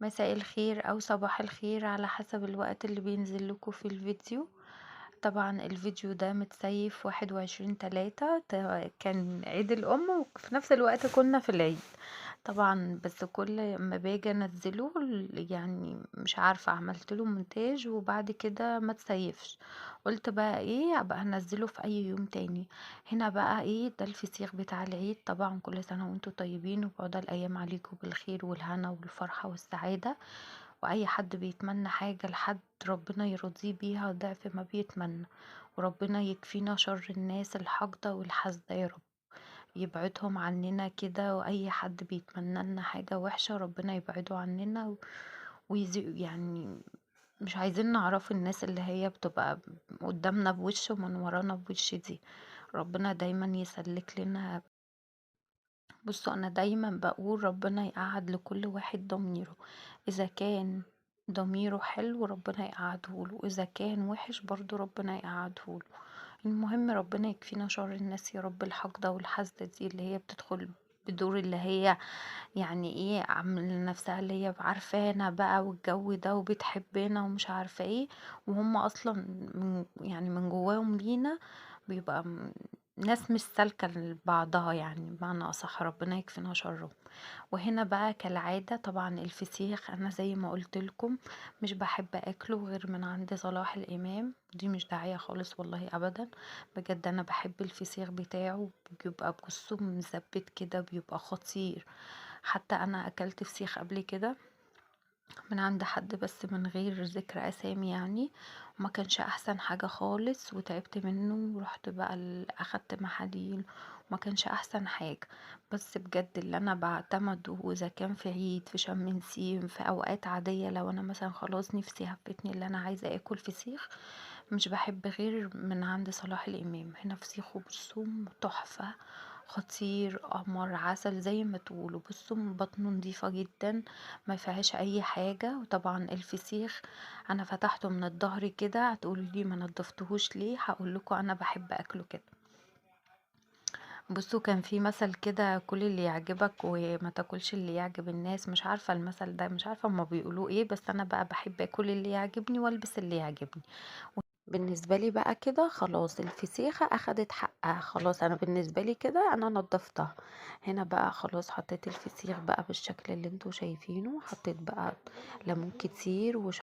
مساء الخير أو صباح الخير على حسب الوقت اللي بينزل لكم في الفيديو. طبعا الفيديو ده متسيف 21/3، كان عيد الأم وفي نفس الوقت كنا في العيد طبعا، بس كل ما باجي انزله مش عارفة عملت له مونتاج وبعد كده ما تسيفش، قلت بقى ايه ابقى انزله في اي يوم تاني. هنا بقى ايه ده الفسيخ بتاع العيد. طبعا كل سنة وانتم طيبين وبعد الايام عليكم بالخير والهنا والفرحة والسعادة، واي حد بيتمنى حاجة لحد ربنا يرضيه بيها ضعف ما بيتمنى، وربنا يكفينا شر الناس الحاقدة والحاسدة يا رب، يبعدهم عننا كده، واي حد بيتمنى لنا حاجة وحشة ربنا يبعده عننا مش عايزين نعرف الناس اللي هي بتبقى قدامنا بوش ومن ورانا بوش دي، ربنا دايما يسلك لنا. انا دايما بقول ربنا يقعد لكل واحد ضميره، اذا كان ضميره حلو ربنا يقعده له، اذا كان وحش برضو ربنا يقعده له. المهم ربنا يكفينا شر الناس يا رب، الحقدة والحسدة دي اللي هي بتدخل بدور اللي هي يعني ايه عامله نفسها اللي هي عارفانا بقى والجو ده وبتحبنا ومش عارفه ايه، وهم اصلا من جواهم لينا بيبقى ناس مش سالكه لبعضها، بمعنى اصح ربنا يكفينا شرهم. وهنا بقى كالعاده طبعا الفسيخ انا زي ما قلت لكم مش بحب اكله غير من عند صلاح الامام، دي مش داعيه خالص والله ابدا، بجد انا بحب الفسيخ بتاعه، بيبقى بصوا مزبت كده بيبقى خطير. حتى انا اكلت فسيخ قبل كده من عند حد بس من غير ذكر اسامي وما كانش احسن حاجه خالص وتعبت منه ورحت بقى اخدت محاليل وما كانش احسن حاجه. بس بجد اللي انا بعتمده اذا كان في عيد في شم نسيم في اوقات عاديه، لو انا مثلا خلاص نفسي هفتني اللي انا عايزه اكل فسيخ مش بحب غير من عند صلاح الامام. هنا فسيخه بالثوم تحفه خطير قمر عسل زي ما تقولوا، بصوا بطنه نظيفه جدا ما فيهاش اي حاجه. وطبعا الفسيخ انا فتحته من الظهر كده، هتقولوا لي ما نضفتهوش ليه، هقول لكم انا بحب اكله كده. بصوا كان في مثل كده، كل اللي يعجبك وما تاكلش اللي يعجب الناس، مش عارفه المثل ده مش عارفه هما بيقولوه ايه، بس انا بقى بحب اكل اللي يعجبني والبس اللي يعجبني. بالنسبه لي بقى كده خلاص الفسيخه اخدت حقها، خلاص انا بالنسبه لي كده انا نضفتها. هنا بقى خلاص حطيت الفسيخ بقى بالشكل اللي انتوا شايفينه، حطيت بقى ليمون كتير.